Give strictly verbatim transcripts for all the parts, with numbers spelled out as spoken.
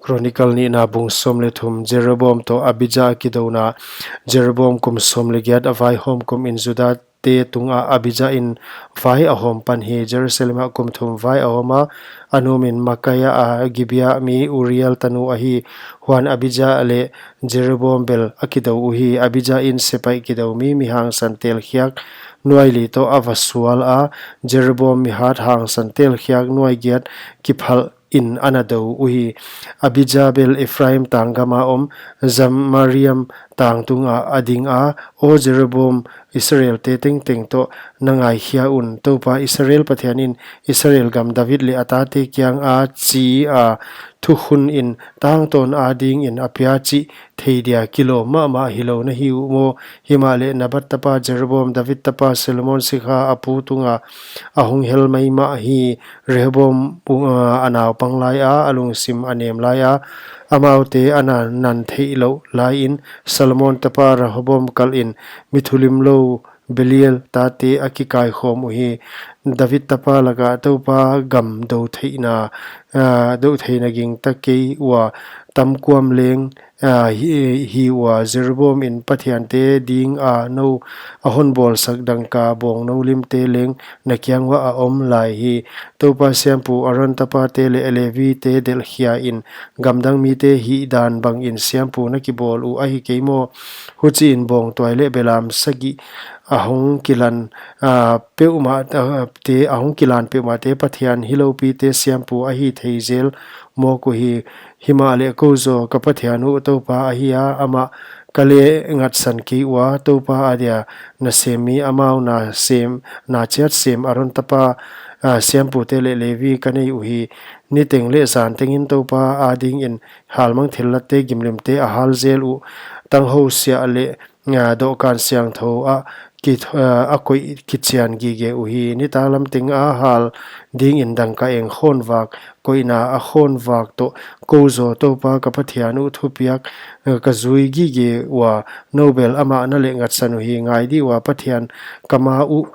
Chronicle nihna bung sawm leh thum. Jeroboam toh Abijah kidouna. Jeroboam kum sawm leh giat a vaihawm kumin Juda te tunga Abijah in vai a hawm pan hi. Jerusalem ah kum thum vai a hawm a, a nu min Micaiah a, Gibeah mi Uriel tanu ahi. Huan Abijah leh Jeroboam bel a kidou uhi. Abijah in sepaih kidoumi mi hangsan telkhiak nuai li toh a va sual a, Jeroboam mi hat hangsan telkhiak nuai giat kiphalh in ana dou uhi. Abijah bel Ephraim tang gama om Zemaraim tang tunga a ding a, Aw Jeroboam, Israel te tengteng toh na ngaikhia un, Toupa Israel Pathian in Israel gam David leh a tate kianga chi a thukhun in tangtawn adingin a pia chih thei dia kilawm mahmah hilou na hi uh maw? Himahleh Nebat tapa Jeroboam, David tapa Solomon sikha a pu tunga a hong hel maimah hi. Rehoboam, uh, a naupang lai a, a lungsim a nem lai a, amaute a na nan theih louh laiin Solomon tapa Rehoboam kalhin mi thulimlou Belial tate a kikaikhawm uhi. David tapa laka Toupa gam dou theihna, ah, dou theihna gingta kei ua, tam kuam leng, ah, hi, hi ua. Jeroboam in Pathiante dinga nou a hon bawlsak dangka bawngnou limte leng na kiang uah a om lai hi. Toupa siampu Aaron tapate leh Levi te delhkhia in, gamdang mite hihdan bangin siampu na kibawl uh ahi kei maw? Huchiin bawngtuai leh belam sagih a hong kilan, ah, peuhmah, ah, te, a hong kilan peuhmahte Pathian hiloupite siampu ahi thei zel mawk uhi. Himahleh kou zaw ka Pathian uh Toupa ahi a, amah ka lehngatsan kei ua. Toupa adia na sem mi, amau na sem, na chiat sem Aaron tapa, ah, siampute leh Levi ka nei uhi. Niteng leh zantengin Toupa adingin halmang thillatte gimlimte a hal zel uh. Tanghou siah leh, ah, dohkan siangthou ah ki, ah, a koih kichian gige uhi. Nitaklam tenga hal dingin dangka eng khawnvak, koihna a khawnvak toh kou zaw Toupa ka Pathian uh thupiak, ah, ka zui gige ua. Nou bel amah na lehngatsan uhi. Ngai di ua, Pathian ka ma uh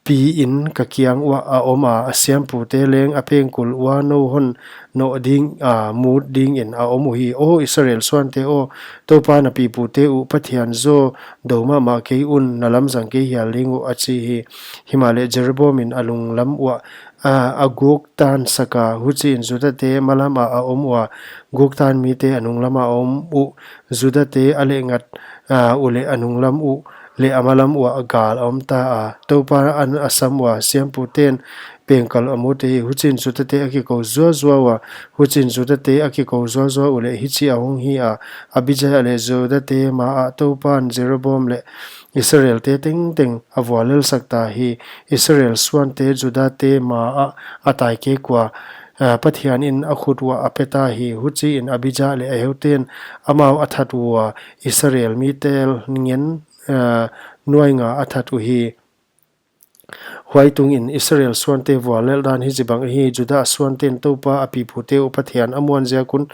piin ka kiang uah a om a, a siampute leng a pengkul ua nou hon noh dinga mut dingin a om uhi. Aw Israel suante aw, Toupa na pipute uh Pathian zaw dou mahmah kei un, na lamzang kei hial ding uh, a chi hi. Himahleh Jeroboam in a lunglam uah, ah, a guktan sak a, huchiin Judate malam ah a om ua, guktan mite a nunglam ah a om uh. Judate a lehngat, ah, uleh a nunglam uh leh a malam uah gal a om ta a. Toupa an a sam ua, siamputen pengkul a mut hi. Huchiin Judate a kikou zuazua ua, huchiin Judate a kikou zuazua uleh hichi a hong hi a, Abijah leh Judate ma ah Toupan Jeroboam leh Israelte tengteng a vuallelsak ta hi. Israel suante Judate ma ah a taikek ua, ah, Pathian in a khut uah a pe ta hi. Huchiin Abijah leh a heuten amau a that ua, Israel mite ngen, ah, nuai nga a that uhi. Huai tungin Israel suante vuallelh dan hichibang ahi. Judah suanten Toupa a pipute uh Pathian a muan ziak un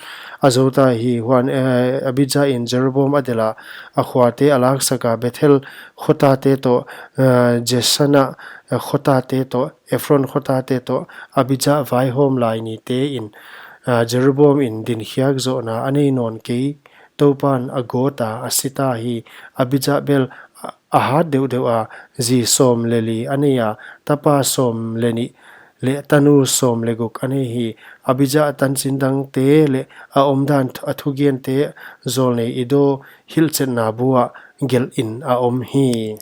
a zou ta hi. Huan, eh, Abijah in Jeroboam a delh a, a khuate a laksak a, Bethel khotate toh, eh, Jeshanah, eh, khotate toh, Ephron khotate toh, Abijah vaihawm lai nitein, eh, Jeroboam in dinkhiak zohna a nei nawn kei, Toupan a gawt a, a si ta hi. Abijah bel a, a hat deuhdeuh a, zi sawm leh li a nei a, tapa sawm leh nih leh tanu sawm leh guk a nei hi. Abijah tanchin dangte leh a omdan th-, a thugente zawlnei Iddo hilhchetna bu ah gelhin a om hi.